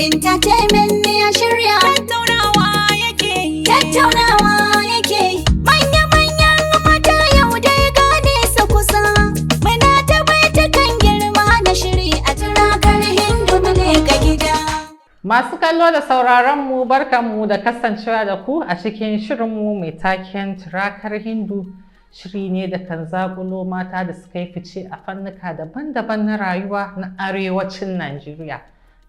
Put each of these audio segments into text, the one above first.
Entertainment ya shirya. Tattaunawa yake yi. Tattaunawa yake yi. Manya-manyan mata yau dai gane su kusa. Muna ta baitukan girma na shiri a turakar Hindu mu ka gida. Masu kallo da sauraron mu, barkanmu da kasancewa da ku a cikin shirinmu mai taken Turakar Hindu. Shiri ne da kan zaƙulo mata da suka yi fice a fannuka daban-daban na rayuwa na arewacin Najeriya.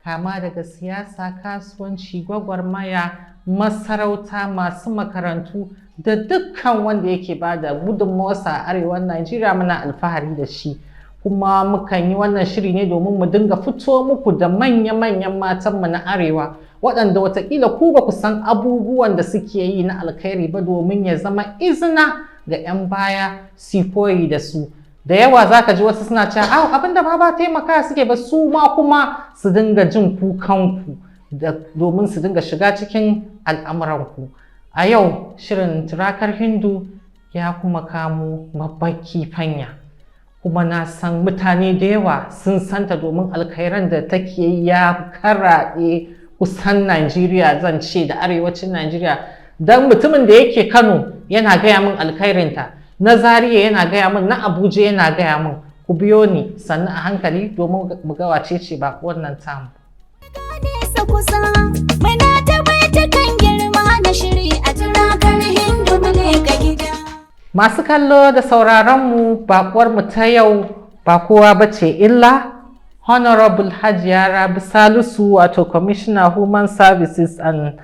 Kama daga siyasa, kasuwanci, gwagwarmaya, masarauta, masu makarantu da dukkan wanda yake ba da gudunmawarsa a arewan Najeriya, muna alfahari da shi. Kuma mukan yi wannan shiri ne domin mu dinga fito muku da manya-manyan matanmu na arewa waɗanda watakila ku ba ku san abubuwan da suke yi na alkhairi ba, domin ya zama izina ga 'yan baya su koyi da su. Da yawa za ka ji wasu suna cewa "Au, abin da ma ba taimaka suke ba", su ma kuma su dinga jin kukanku domin su dinga shiga cikin al'amuranku. A yau shirin Turakar Hindu ya kuma kamo babbar kifanya, kuma na san mutane da yawa sun santa domin alkhairan da take yi ya karaɗe kusan Najeriya, zan ce da arewacin Najeriya, don mutumin da yake Kano yana gaya min alkhairinta, na Zaria yana gaya min, na Abuja yana gaya min. Ku biyo ni sannu a hankali domin mu ga wace ce ba wannan tamu. Nesa kusa muna ta baitukan girma na shiri a turakar Hindu mu ka gida. Masu kallo da sauraron mu, bakuwar mu ta yau ba kowa bace illa Honorable Hajiya Rabi Salisu, wato Commissioner Human Services and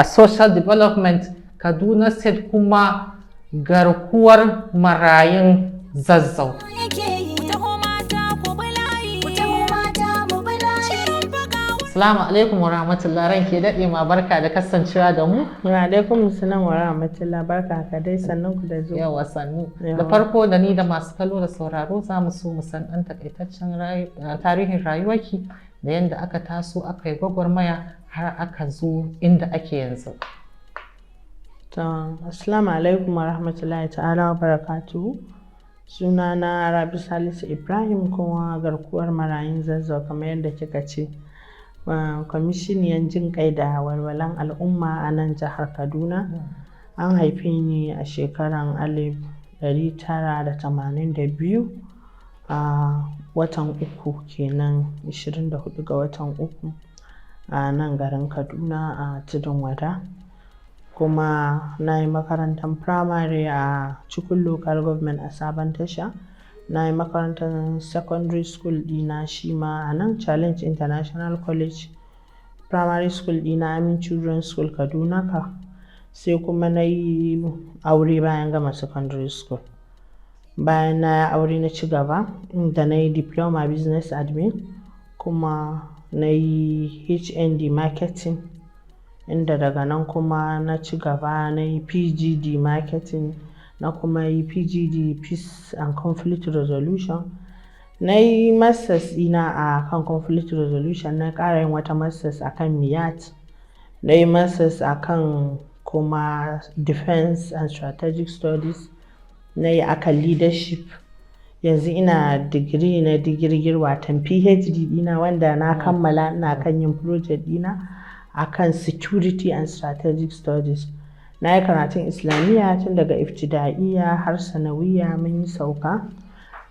Social Development, Kaduna State, kuma garkuwar marayun Zazzau. Yake yi. Taho mata ku bi layi. Ku taho mata mu bi layi. Shirin faga Assalamu alaikum wa rahmatullah, ranke daɗe ma, barka da kasancewa da mu. Wa alaikum salam wa rahmatullah, barka ka dai, sannan ku da zuwa. Yawa, sannu. Da Yawa. farko, da ni da masu kallo da sauraro za mu so mu san ɗan takaitaccen tarihin rayuwarki da yadda aka taso, aka yi gwagwarmaya har aka zo inda ake yanzu. To, assalamu alaikum wa rahmatullahi ta'ala wa barakatuhu. Sunana Rabi Salisu Ibrahim, kuma garkuwar marayun Zazzau kamar yadda kika ce. Kwamishiniyan jin kai da walwalan al'umma a nan jihar Kaduna. An haife ni a shekaran 1982 a watan uku kenan, 24 ga watan uku, a nan garin Kaduna a Tudun Wada. Kuma na yi makarantar firamare a Chikun Local Government a Sabon Tasha. Na yi makarantar secondary school ɗina shi ma a nan Challenge International College. Primary school ɗina Amin Children's School, Kaduna ka. Sai kuma na yi aure bayan gama secondary school. Bayan na yi aure na ci gaba da na yi diploma business admin, kuma na yi HND marketing, inda daga nan kuma na ci gaba na yi PGD marketing, na kuma yi PGD peace and conflict resolution. Na yi masters ɗina a kan conflict resolution, na ƙara yin wata masters a kan MIAT, na yi masters a kan kuma defense and strategic studies, na yi akan leadership. Yanzu ina digiri na digirgir, watan PhD ɗina, wanda na kammala, ina kan yin project ɗina akan security and strategic studies. Na yi karatun Islamiyya tun daga ibtida'iyya har sanawiyya, mun yi sauka.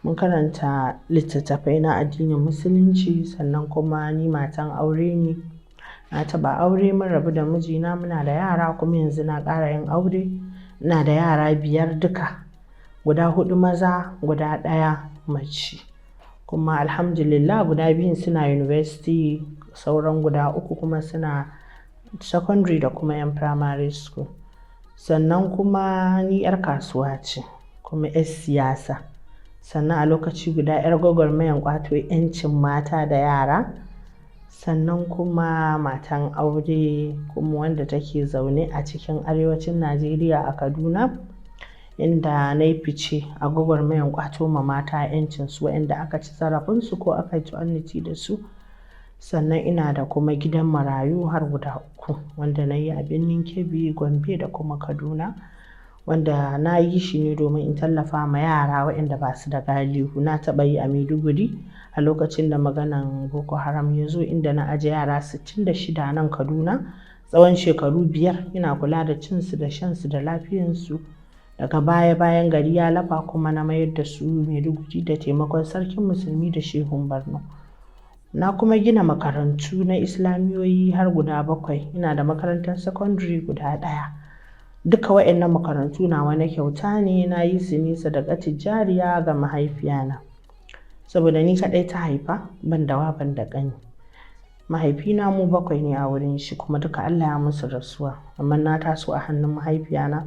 Mun karanta littattafai na addinin Musulunci. Sannan kuma ni matan aure ne. Na taɓa aure, mun rabu da mijina, muna da yara, kuma yanzu na ƙara yin aure. Ina da yara biyar duka. Guda huɗu maza, guda ɗaya mace. Kuma alhamdulillah, guda biyun suna university, sauran guda uku kuma suna secondary da kuma 'yan primary school. Sannan kuma ni 'yar kasuwa ce kuma 'yar siyasa. Sannan a lokaci guda 'yar gwagwarmayan ƙwato 'yancin mata da yara. Sannan kuma matan aure, kuma wanda take zaune a cikin arewacin Najeriya a Kaduna, inda na yi fice a gwagwarmayan ƙwato ma mata 'yancinsu waɗanda aka ci zarafinsu ko aka yi ta'annati da su. Sannan ina da kuma gidan marayu har guda uku wanda na yi a Birnin Kebbi, Gombe da kuma Kaduna. Wanda na yi shi ne domin in tallafa ma yara waɗanda ba su da galihu. Na taɓa yi a Maiduguri a lokacin da maganan Boko Haram ya zo, inda na aje yara 66 a nan Kaduna tsawon shekaru 5 ina kula da cinsu da shansu da lafiyansu. Daga baya, bayan gari ya lafa, kuma na mayar da su Maiduguri da taimakon Sarkin Musulmi da Shehun Borno. Na kuma gina makarantu na Islamiyoyi har guda bakwai. Ina da makarantar secondary guda ɗaya. Duka waɗannan makarantu nawa na kyauta ne, na yi su ne sadakatin jariya ga mahaifiyana. Saboda ni kaɗai ta haifa, ban da wa ban da ƙani. Mahaifina mu bakwai ne a wurin shi, kuma duka Allah ya musu rasuwa. Amma na taso a hannun mahaifiyana,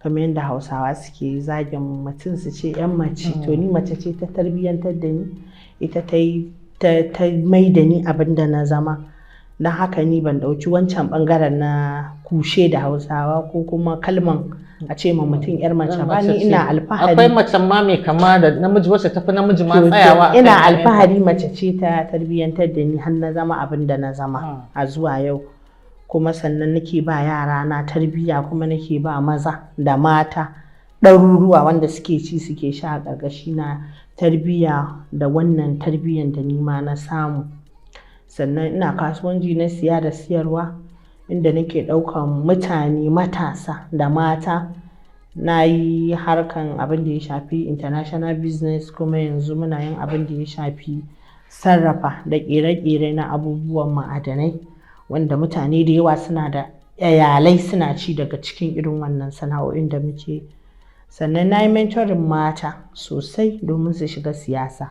kamar yadda Hausawa suke zagin mutum su ce 'yan mace. To, ni mace ce ta tarbiyyantar da ni, ita ta yi ta mai da ni abin da na zama. Don haka ni ban ɗauki wancan ɓangaren na kushe da Hausawa ko kuma kalman a ce ma mutum 'yar mace ba. Ni ina alfahari. Akwai macen ma mai kama da namiji, wacce tafi namiji ma To, tsayawa akan ina ƴaƴanta. alfahari mace ce ta tarbiyyantar da ni har na zama abin da na zama a zuwa yau. Kuma sannan nake ba yara na tarbiyya, kuma nake ba maza da mata ɗaruruwa wanda suke ci suke sha a ƙarƙashi na tarbiyya da wannan tarbiyyan da ni ma na samu. Sannan ina kasuwanci na siya da siyarwa, inda nake ɗaukan mutane matasa da mata. Na yi harkan abin da ya shafi international business, kuma yanzu muna yin abin da ya shafi sarrafa da ƙere-ƙere na abubuwan ma'adanai, wanda mutane da yawa suna da iyalai suna ci daga cikin irin wannan sana'o'in da muke. Sannan na yi mentoring mata sosai domin su shiga siyasa.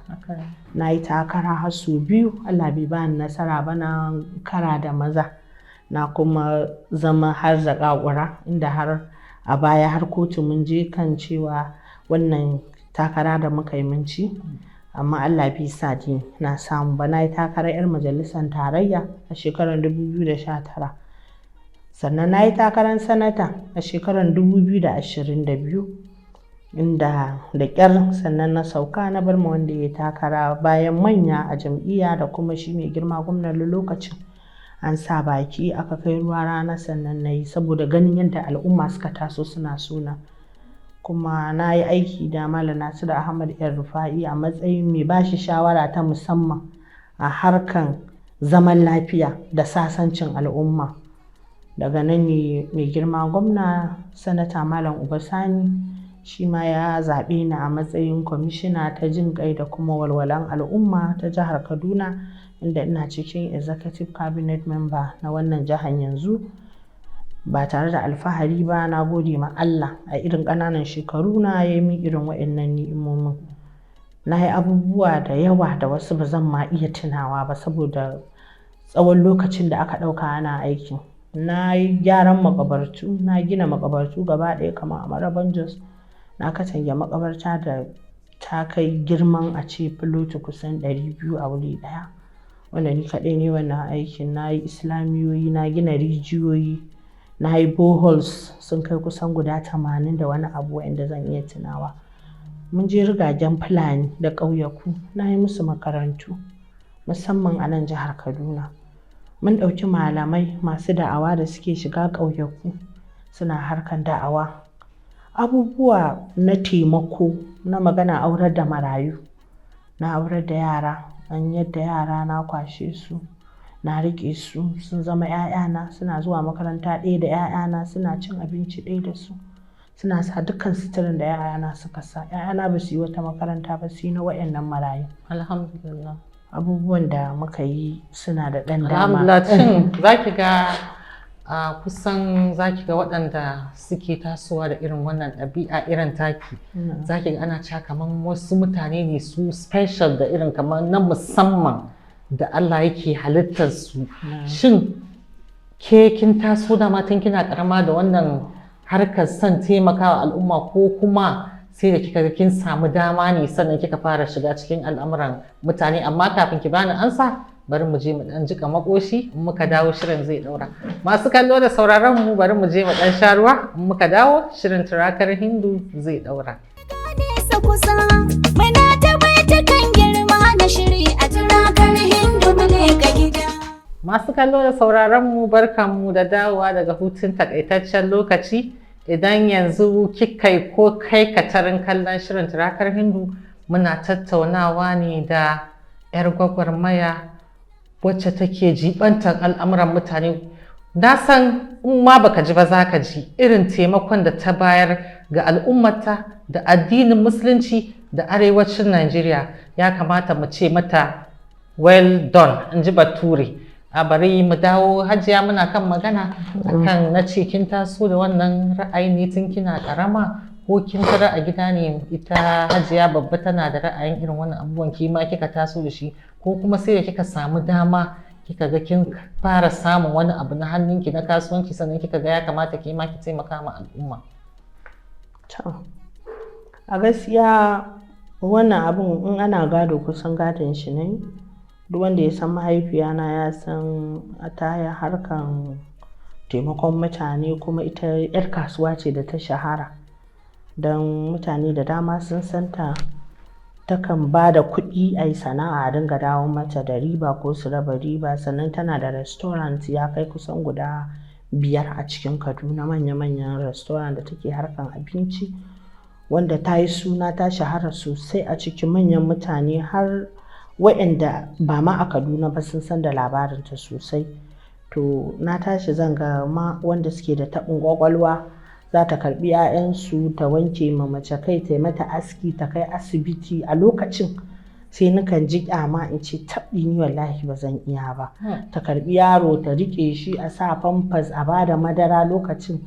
Na yi takara har sau biyu, Allah bai bani nasara ba. Na kara da maza, na kuma zama har zaƙaƙura, inda har a baya har kotu mun je kan cewa wannan takara da muka yi mun ci, amma Allah bai sa dai na samu ba. Na yi takarar 'yar majalisar tarayya a shekarar 2019, sannan na yi takarar sanata a shekarar 2022, inda da ƙyar sannan na sauka na bar ma wanda ya takara, bayan manya a jam'iyya da kuma shi mai girma gwamnan lokacin an sa baki aka kai ruwa rana sannan na yi, saboda ganin yadda al'umma suka taso suna suna. Kuma na yi aiki da Malam Nasiru Ahmad Yan Rufa'i a matsayin mai bashi shawara ta musamman a harkan zaman lafiya da sasancin al'umma. Daga nan ne mai girma gwamna, Sanata Malam Uba Sani, shi ma ya zaɓe ni a matsayin kwamishina ta jin ƙai da kuma walwalan al'umma ta jihar Kaduna, inda ina cikin executive cabinet member na wannan jihar yanzu. Ba tare da alfahari ba, na gode ma Allah a irin ƙananan shekaru na ya yi min irin waɗannan ni'imomin. Na yi abubuwa da yawa da wasu ba zan ma iya tunawa ba saboda tsawon lokacin da aka ɗauka ana aikin. Na yi gyaran makabartu, na gina makabartu gaba ɗaya, kamar a Maraban Jos na katange makabarta da ta kai girman a ce filoti kusan 200 a wuri ɗaya, wanda ni kaɗai ne wannan aikin. Na yi islamiyoyi, na gina rijiyoyi, na yi boreholes sun kai kusan guda 80 da wani abu wa'inda zan iya tunawa. Mun je rigagen Fulani da ƙauyaku, na yi musu makarantu, musamman a nan jihar Kaduna. Mun ɗauki malamai masu da'awa da suke shiga ƙauyaku suna harkan da'awa. Abubuwa na taimako na magana aurar da marayu, na aurar da yara, an yadda yara na kwashe su, na riƙe su sun zama 'ya'yana, suna zuwa makaranta ɗaya da 'ya'yana, suna cin abinci ɗaya da su, suna sa dukkan suturan da 'ya'yana suka sa. 'Ya'yana ba su yi wata makaranta ba sai na waɗannan marayu. Alhamdulillah. Abubuwan da muka yi suna da ɗan dama. Alhamdulillah. Cin za ki ga a kusan za ki ga waɗanda suke tasowa da irin wannan ɗabi'a irin taki, za ki ga ana cewa kamar wasu mutane ne su special da irin kamar na musamman da Allah yake halittar su. Shin ke kin taso da matan kina karama da wannan harkar son taimakawa al'umma, ko kuma sai da kika ga kin samu dama ne sannan kika fara shiga cikin al'amuran mutane? Amma kafin ki bani ansa, bari mu je mu dan jika makoshi, in muka dawo shirin zai daura. Masu kallo da sauraron mu, bari mu je mu dan sha ruwa, in muka dawo shirin Turakar Hindu zai daura. Nesa kusa muna ta baitukan girma na shiri a Turakar Hindu, mu leƙa gida. Masu kallo da sauraron mu, barkanmu da dawowa daga hutun takaitaccen lokaci. Idan yanzu kika yi ko kai katarin kallon shirin Turakar Hindu, muna tattaunawa ne da 'yar gwagwarmaya wacce take jibantar al'amuran mutane. Na san in ma baka ji ba za ka ji irin taimakon da ta bayar ga al'ummata da addinin musulunci da arewacin Najeriya. Ya kamata mu ce mata well done, in ji Bature. A bari mu dawo, Hajiya, muna kan magana akan na ce kin taso da wannan ra'ayi ne tun kina karama, ko kin tara a gida ne ita Hajiya Babba tana da ra'ayin irin wannan abubuwan, ki ma kika taso da shi, ko kuma sai da kika samu dama kika ga kin fara samun wani abu na hannunki na kasuwanci sannan kika ga ya kamata ki ma ki taimaka ma al'umma? To, a gaskiya wannan abun in ana gado, kusan gadon shi ne. Duk wanda ya san mahaifiyana ya san ta yi harkan taimakon mutane, kuma ita 'yar kasuwa ce da ta shahara. Don mutane da dama sun san ta, takan ba da kuɗi a yi sana'a a dinga dawo mata da riba ko su raba riba. Sannan tana da restaurant ya kai kusan guda 5 a cikin Kaduna, manya-manyan restaurant da take harkan abinci, wanda ta yi suna, ta shahara sosai a cikin manyan mutane, har waɗanda ba ma a Kaduna ba sun san da labarinta sosai. To, na tashi zan ga ma wanda suke da taɓin ƙwaƙwalwa za ta karɓi 'ya'yansu, ta wanke ma mace kai, ta yi mata aski, ta kai asibiti. A lokacin sai nakan ji ƙyama, in ce tabɗi, ni wallahi ba zan iya ba. Ta karɓi yaro, ta riƙe shi, a sa Pampers, a bada madara lokacin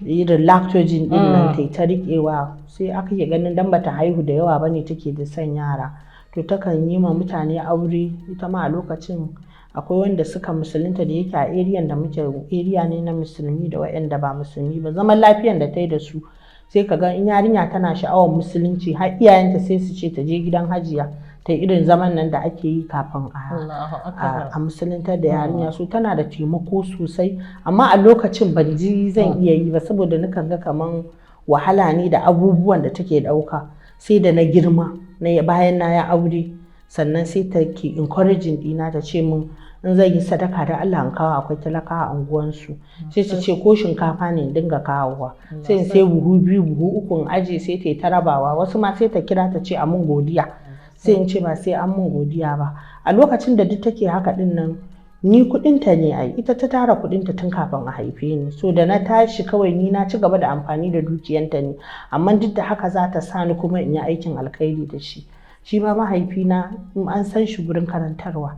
irin Lactogen din nan, ta ta riƙewa. Sai aka ke ganin dan bata haihu da yawa bane take da son yara. To, takan yi ma mutane aure ita ma. A lokacin akwai wanda suka musulunta, da yake a area da muke area ne na musulmi da waɗanda ba musulmi ba. Zaman lafiyan da ta yi da su, sai ka ga in yarinya tana sha'awar musulunci, har iyayenta sai su ce ta je gidan Hajiya ta yi irin zaman nan da ake yi kafin Allahu akbar. a musuluntar da yarinya. So tana da taimako sosai, amma a lokacin ban ji zan iya yi ba, saboda nakan ga kaman wahala ne da abubuwan da take ɗauka. Sai da na girma, na bayan na ya aure, sannan sai ta ke encouraging ɗina, ta ce min in zan yi sadaka da Allah in kawo, akwai talakawa a unguwansu. Sai ta ce ko shinkafa ne in dinga kawowa. Sai in sai buhu 2, buhu 3 in aje, sai ta yi ta rabawa. Wasu ma sai ta kira ta ce a mun godiya, sai in ce ba sai an mun godiya ba. A lokacin da duk take haka din nan, ni kuɗinta ne ai, ita ta tara kuɗinta tun kafin a haife ni. So da na tashi kawai ni na ci gaba da amfani da dukiyanta ne, amma duk da haka za ta sa ni kuma in yi aikin alkhairi da shi. Shi ma mahaifina in an san shi gurin karantarwa,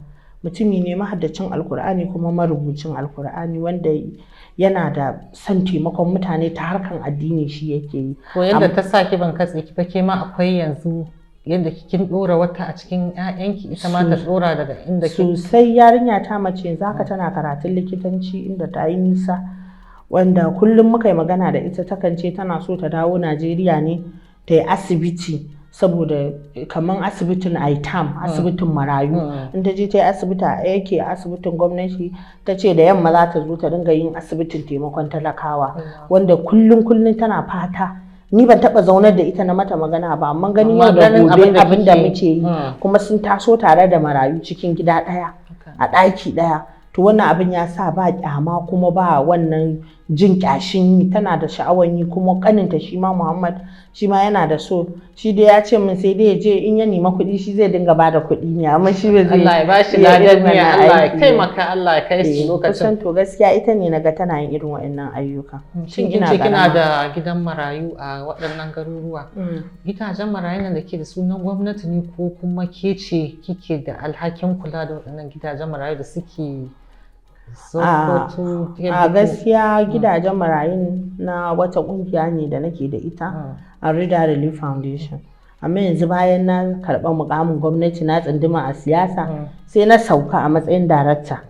mutumi ne mahaddacin Alkur'ani kuma marubucin Alkur'ani, wanda yana da son taimakon mutane ta harkan addini shi yake yi. To, yadda ta sa ki, ban katse ki ba, ke ma akwai yanzu yadda kin dora wata a cikin 'ya'yanki ita ma ta dora daga inda ki Sosai. Yarinya ta mace yanzu haka tana karatun likitanci, inda ta yi nisa, wanda kullum muka yi magana da ita takan ce tana so ta dawo Najeriya ne ta yi asibiti, saboda kamar asibitin aitam, asibitin marayu. In ta je ta yi asibiti a yake asibitin gwamnati, ta ce da yamma za ta zo ta dinga yin asibitin taimakon talakawa, wanda kullum kullum tana fata. Ni ban taba zaunar da ita na mata magana ba, amma ganin yau Amma da ganin gobe abin da abin da kike muke yi, kuma sun taso tare da marayu cikin gida ɗaya, a ɗaki ɗaya. To, wannan abin ya sa ba kyama kuma ba wannan jin kyashin yi, tana da sha'awar yi. Kuma kaninta shi ma Muhammad, shi ma yana da so. Shi dai ya ce min sai dai ya je in ya nema kuɗi, shi zai dinga bada kuɗi ne, amma shi ba zai Allah ya bashi iya ladan irin niyya, wannan Allah ya aiki ba. taimaka, Allah ya kai su lokacin. Kusan to gaskiya ita ne naga tana yin irin wa'annan ayyuka. Shin Tun kin ina ce kina ƙarama. da gidan marayu a waɗannan garuruwa? Gidajen marayu nan da ke da sunan gwamnati ne, ko kuma ke ce kike da alhakin kula da waɗannan gidajen marayu da suke Sokoto, A Kebbi ko- gaskiya gidajen marayun na wata kungiya ne da nake da ita, a Rida Relief Foundation. Amma yanzu bayan na karɓa mukamin gwamnati, na tsunduma a siyasa, sai na sauka a matsayin darakta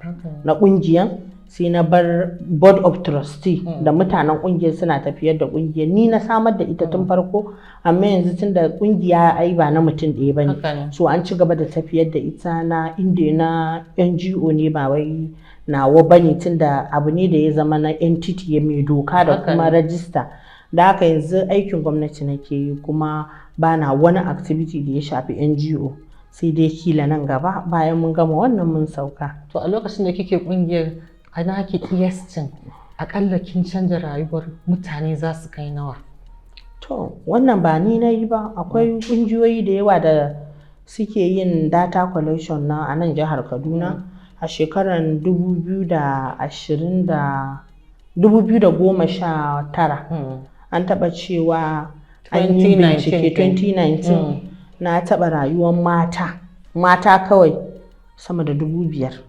na kungiyan, sai na bar board of trustee da mutanen kungiyar suna tafiyar da kungiyar. Ni na samar da ita tun farko, amma yanzu tun da kungiya ai ba na mutum ɗaya ba Haka ne, ne. so an ci gaba da tafiyar da ita na inda na NGO ne, ba wai nawa bane, tunda abu ne da ya zama na entity mai doka da Haka kuma ne. rajista. Da haka yanzu aikin gwamnati nake yi, kuma bana wani activity da ya shafi NGO, sai dai kila nan gaba bayan mun gama wannan mun sauka. To, a lokacin da kike kungiyar, ana ki kiyastin Akalla kin canza rayuwar mutane za su kai nawa? To, wannan ba ni na yi ba. Akwai ƙungiyoyi da yawa da suke yin data collection na a nan jihar Kaduna a shekarar 2020 da 2019. An taɓa cewa an yi 2019 bincike kenan. 2019, na taɓa rayuwar mata, mata kawai sama da 5,000.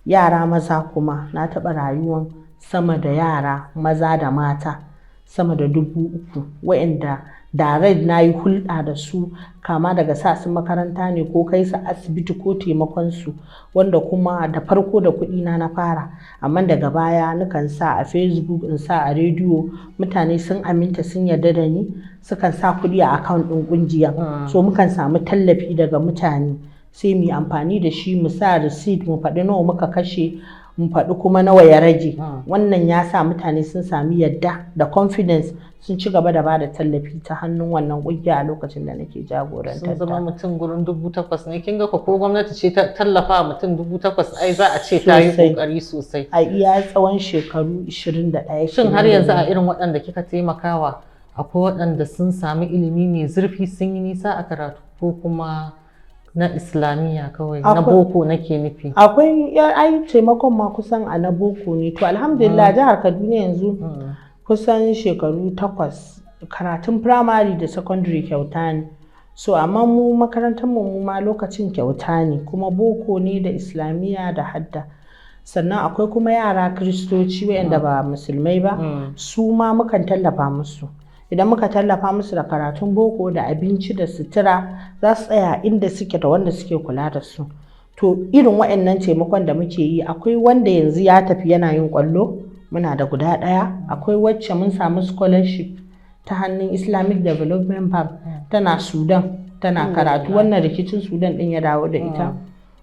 Yara maza kuma na taɓa rayuwar sama da yara maza da mata sama da 3,000 wa'inda direct na yi hulɗa da su, kama daga sa su makaranta ne ko kai su asibiti ko taimakon su, wanda kuma da farko da kuɗi na na fara, amma daga baya nakan sa a Facebook, in sa a rediyo, mutane sun aminta, sun yarda da ni, sukan sa kuɗi a account ɗin ƙungiyar. So mukan samu tallafi daga mutane, sai mu yi amfani da shi, mu sa receipt, mu faɗi nawa muka kashe, mu faɗi kuma nawa ya rage. Wannan ya sa mutane sun sami yadda da confidence, sun ci gaba da bada tallafi ta hannun wannan ƙungiya a lokacin da nake jagorantar Sun zama ta. mutum gurin 8,000 ne. Kin ga ko gwamnati ce ta tallafa wa mutum 8,000, ai za a ce ta yi Sosai. kokari sosai. A iya tsawon shekaru 21 Shin har kenan da yanzu a ni. irin waɗanda kika taimakawa akwai waɗanda sun sami ilimi mai zurfi, sun yi nisa a karatu, ko kuma na islamiyya kawai, na boko nake nufi? Akwai ai taimakon ma kusan a na boko ne. To, alhamdulillah, jihar Kaduna yanzu kusan shekaru 8 karatun firamare da secondary kyauta ne. So amma mu makarantar mu mu ma lokacin kyauta ne, kuma boko ne da islamiyya da hadda. Sannan akwai kuma yara Kiristoci waɗanda ba Musulmai ba, su ma mukan tallafa musu. Idan muka tallafa musu da karatun boko da abinci da sutura, za su tsaya inda suke da wanda suke kula da su. To, irin waɗannan taimakon da muke yi, akwai wanda yanzu ya tafi yana yin ƙwallo, muna da guda ɗaya. Akwai wacce mun samu scholarship ta hannun Islamic Development Bank, tana Sudan tana karatu, wannan rikicin Sudan ɗin ya dawo da ita.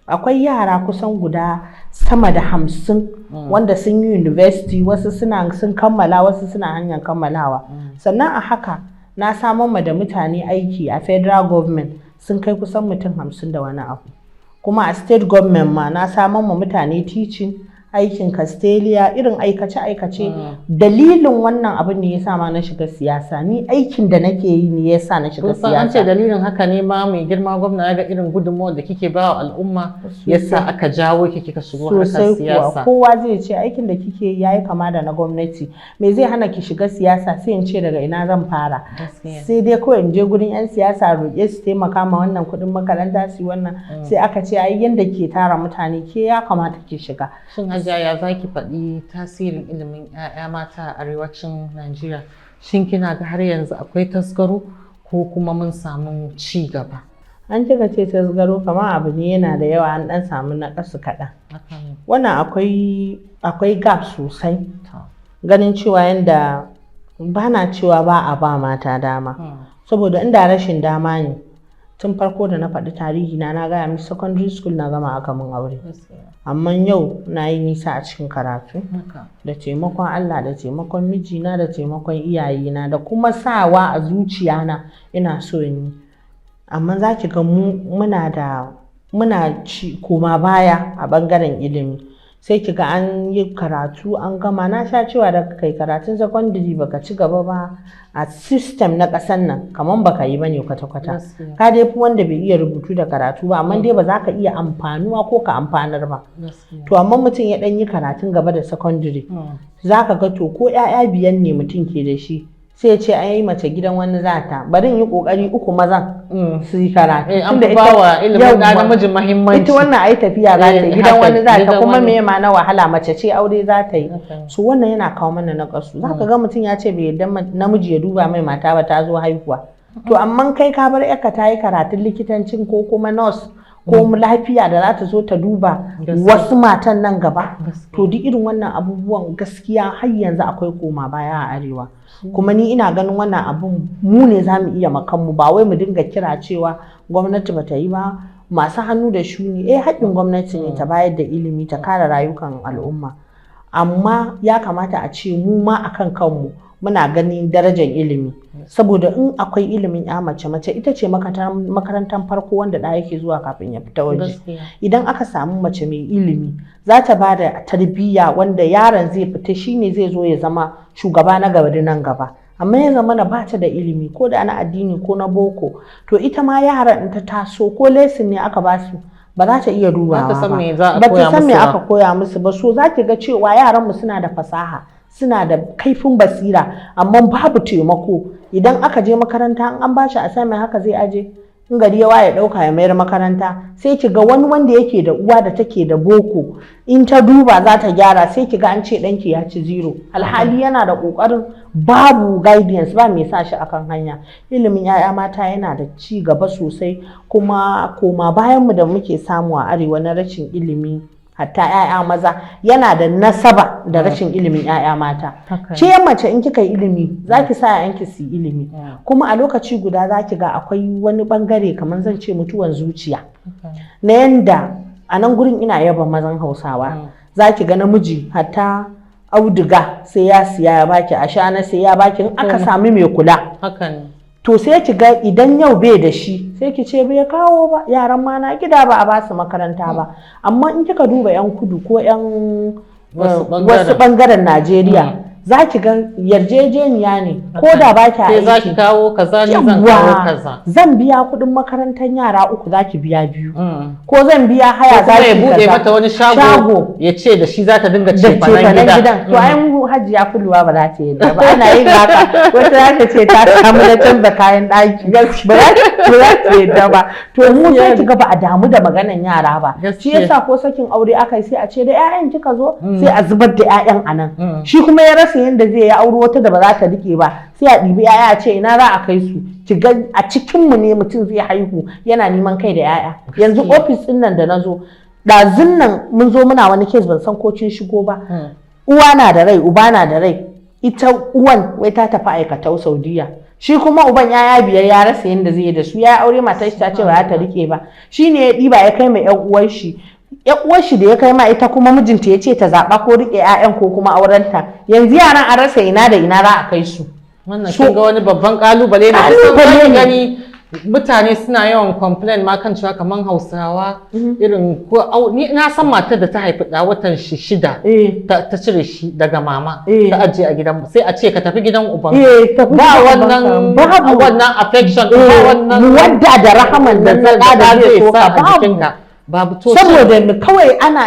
Akwai yara kusan guda sama da 50 wanda sun yi university, wasu suna sun kammala, wasu suna hanyar kammalawa. Sannan a haka na samar ma da mutane aiki a federal government, sun kai kusan mutum 50 da wani abu. Kuma a state government ma na samar ma mutane teaching, aikin castelia, irin aikace-aikace. Dalilin wannan abin ne yasa ma na shiga siyasa. Ni aikin da nake yi ne yasa na shiga Kun san an ce siyasa. dalilin haka ne ma mai girma gwamna ya ga irin gudunmawar da kike ba wa al'umma, yasa aka jawo ki kika shigo harkar Sosai kuwa. siyasa. Kowa zai ce aikin da kike yi yayi kama da na gwamnati, me zai hana ki shiga siyasa? Sai in ce daga ina zan fara? Gaskiya. Sai dai kawai in je gurin 'yan siyasa, roƙe su taimaka ma wannan kuɗin makaranta, su yi wannan. Sai aka ce ai yanda ke tara mutane, ke ya kamata ki shiga. Shin Hajiya, ya za ki faɗi tasirin ilimin 'ya'ya mata a arewacin Najeriya? Shin kina ga har yanzu akwai tasgaro ko kuma mun samu ci gaba? An kika ce tasgaro, kamar abu ne yana da yawa, an ɗan samu naƙasu kaɗan. Haka ne. Wannan akwai gap sosai. To. Ganin cewa yanda ba na cewa ba a ba mata dama, saboda inda rashin dama ne, tun farko da na faɗi tarihi na, na gaya miki secondary school na gama aka mun aure. Gaskiya. Amma yau na yi nisa a cikin karatu Haka. da taimakon Allah, da taimakon mijina, da taimakon iyayena, da kuma sawa a zuciyana ina so in yi. Amma za ki ga mu muna da muna ci koma baya a bangaren ilimi. Sai ki ga an yi karatu an gama, na sha cewa da kai karatun secondary baka ci gaba ba a system na ƙasar nan, kamar baka yi bane kwata-kwata. Gaskiya. Ka dai fi wanda bai iya rubutu da karatu ba, amma dai ba za ka iya amfanuwa ko ka amfanar ba. Gaskiya. To, amma mutum ya ɗan yi karatun gaba da secondary, za ka ga to ko 'ya'ya biyar ne mutum ke da shi, sai ya ce ai mace gidan wani za ta, bari in yi ƙoƙari uku mazan su yi karatu. Eh, an Tunda fi bawa ilimin ɗa Yawwa. namiji muhimmanci. Ita wannan ai tafiya za ta yi Eh, gidan haka, wani za ta, gidan kuma wani. me ma na wahala, mace ce aure za ta yi. Haka ne. So wannan yana kawo mana naƙasu. Za ka ga mutum ya ce bai yarda namiji ya duba mai mata ba ta zo haihuwa. To, amma kai ka bar yarka ta yi karatun likitancin ko kuma nurse ko lafiya da za ta zo ta duba Gaskiya. wasu matan nan gaba. Gaskiya. To, duk irin wannan abubuwan, gaskiya har yanzu akwai koma baya a arewa. Kuma ni ina ganin wannan abun mu ne za mu iya makanmu, ba wai mu dinga kira cewa gwamnati ba ta yi ba, masu hannu da shuni. Eh, haƙƙin gwamnati ne ta bayar da ilimi, ta kare rayukan al'umma, amma ya kamata a ce mu ma akan kanmu. muna ganin darajar ilimi, saboda in akwai ilimin ya mace, mace ita ce makarantar farko wanda ɗa yake zuwa kafin ya fita waje. Idan aka samu mace mai ilimi, za ta ba da tarbiyya wanda yaron zai fita shine zai zo ya zama shugaba na gaba da nan gaba. Amma ya zama na ba ta da ilimi, ko da na addini ko na boko, to ita ma yaran in ta taso, ko lesson ne aka ba su, ba za ta iya dubawa Ba ta san ba. me za a Ba koya ta san me musu ba. aka koya musu ba. So za ki ga cewa yaranmu suna da fasaha, suna da kaifin basira, amma babu taimako. Idan aka je makaranta, in an bashi assignment, haka zai aje, in gari ya waye ɗauka ya mayar makaranta. Sai ki ga wani wanda yake da uwa da take da boko, in ta duba za ta gyara, sai ki ga an ce ɗanki ya ci zero, alhali yana da ƙoƙarin. Babu guidance, ba mai sa shi akan hanya. Ilimin 'ya'ya mata yana da ci gaba sosai, kuma koma bayanmu da muke samu a arewa na rashin ilimi, hatta 'ya'ya maza, yana da nasaba da rashin ilimin 'ya'ya mata. Haka ne. Ce mace in kika yi ilimi, za ki sa 'ya'yanki su yi ilimi. Kuma a lokaci guda za ki ga akwai wani bangare, kamar zan ce mutuwan zuciya, na yanda a nan gurin ina yaba mazan Hausawa. Za ki ga namiji hatta auduga sai ya siya ya baki, ashana sai ya baki, in aka sami mai kula. Haka ne. To sai ki ga idan yau bai da shi, sai ki ce bai kawo ba, yaran ma na gida ba a ba su makaranta ba. Amma in kika duba yan kudu ko yan Wasu bangaren. wasu bangaren Najeriya, za ki ga yarjejeniya ne, ko da ba ki Sai za ki aiki. kawo kaza, ni zan kawo Yawwa, kaza. zan biya kuɗin makarantar yara uku, za ki biya biyu, ko zan biya haya, Ko za kuma ya ki buɗe kaza. mata wani shago, ya ce da shi za ta dinga Da cefanen cefanen gida. gidan. To ai mu Hajiya Kulluwa ba za ta yadda ba. Ana yin haka, wata za ta ce ta samu na canza kayan ɗaki, ba za ta yadda ba. To mu sai ki ga ba a damu da maganan yara ba. Shi yasa ko sakin aure aka yi, sai a ce da 'ya'yan kika zo, sai a zubar da 'ya'yan a nan. Shi kuma ya rasa yadda zai ya auro wata da ba za ta rike ba, sai a ɗibi 'ya'ya a ce ina za a kai su. Ki ga a cikin mu ne mutum zai haihu yana neman kai da 'ya'ya. Yanzu ofis ɗin nan da na zo ɗazun nan, mun zo muna wani case, ban san ko kin shigo ba. Uwa na da rai, uba na da rai, ita uwan wai ta tafi aikatau Saudiya, shi kuma uban yaya biyar ya rasa yadda zai yi da su. Ya aure matar shi, ta ce ba za ta rike ba, shine ya ɗiba ya kai ma yan uwan shi. Yan uwan shi da ya kai ma, ita kuma mijinta ya ce ta zaɓa, ko rike 'ya'yan ko kuma aurenta. Yanzu yaran an rasa ina da ina za a kai su. Wannan kin ga wani babban kalubale ne. Kalubale Kusan zaki ne. gani mutane suna yawan complain ma kan cewa kaman Hausawa irin ko ni na san matar da ta haifi ɗa watan shi 6, ta cire shi daga mama, ta ajiye a gidan, sai a ce ka tafi gidan uban. Eh, tafi Ba gidan wannan ubanka. Babu. wannan affection, ba wannan wadda da rahaman da wannan zaka da zai so sa ka a babu. jikinka. Babu. To Saboda mu kawai ana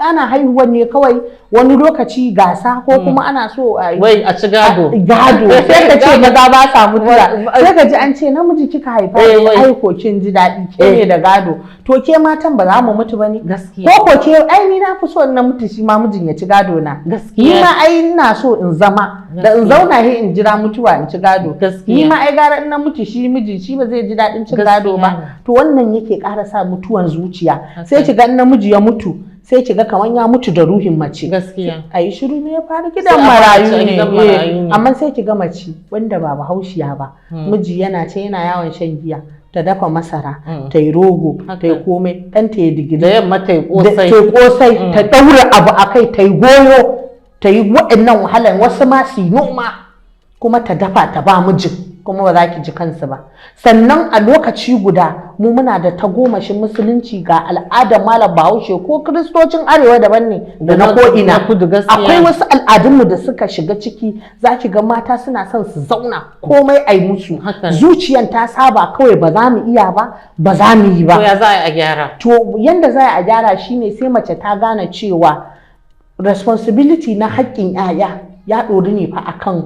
ana haihuwar ne kawai wani lokaci gasa, ko kuma ana so a yi wai a ci gado. Gado. Sai ka ce maza ba sa mutuwa, sai ka ji an ce namiji kika haifa, Eh, wai. ai ko kin ji daɗi, ke ne da gado. To ke matan ba za mu mutu ba ne? Gaskiya. Ko ke ai ni na fi so in na mutu shi ma mijin ya ci gado na. Gaskiya. Ni ma ai ina so in zama da in zauna he in jira mutuwa in ci gado. Gaskiya. Ni ma ai gara in na mutu shi miji shi ba zai ji daɗin cin gado ba. Ne. To wannan yake ƙara sa mutuwan zuciya. Sai ki ga in namiji ya mutu, sai ki ga kaman ya mutu da ruhin mace. A yi shiru, me ya faru? Sai Gidan a fara marayu cewa ne. gidan marayu ne. Amma sai ki ga mace wanda ba Bahaushiya ba, miji yana ce yana yawon shan giya, ta dafa masara, ta yi rogo, ta yi komai, ɗan ta yi digiri, Da yamma ta yi da kosai. ta yi kosai, ta ɗaura abu a kai, ta yi goyo, ta yi waɗannan wahalan, wasu ma su yi noma, kuma ta dafa ta ba mijin, kuma ba za ki ji kansu ba. Sannan a lokaci guda mu muna da tagomashin musulunci, ga al'adar malam Bahaushe ko Kiristocin arewa daban ne da na Da na ko'ina. kudu, gaskiya. Akwai wasu al'adunmu da suka shiga ciki, za ki ga mata suna son su zauna komai ai musu. Haka ne. Zuciyan ta saba kawai, ba za mu iya ba, ba za mu yi ba. To ya za a yi a gyara? To yanda za a gyara shine sai mace ta gane cewa responsibility na haƙƙin 'ya'ya ya ɗori ne fa akan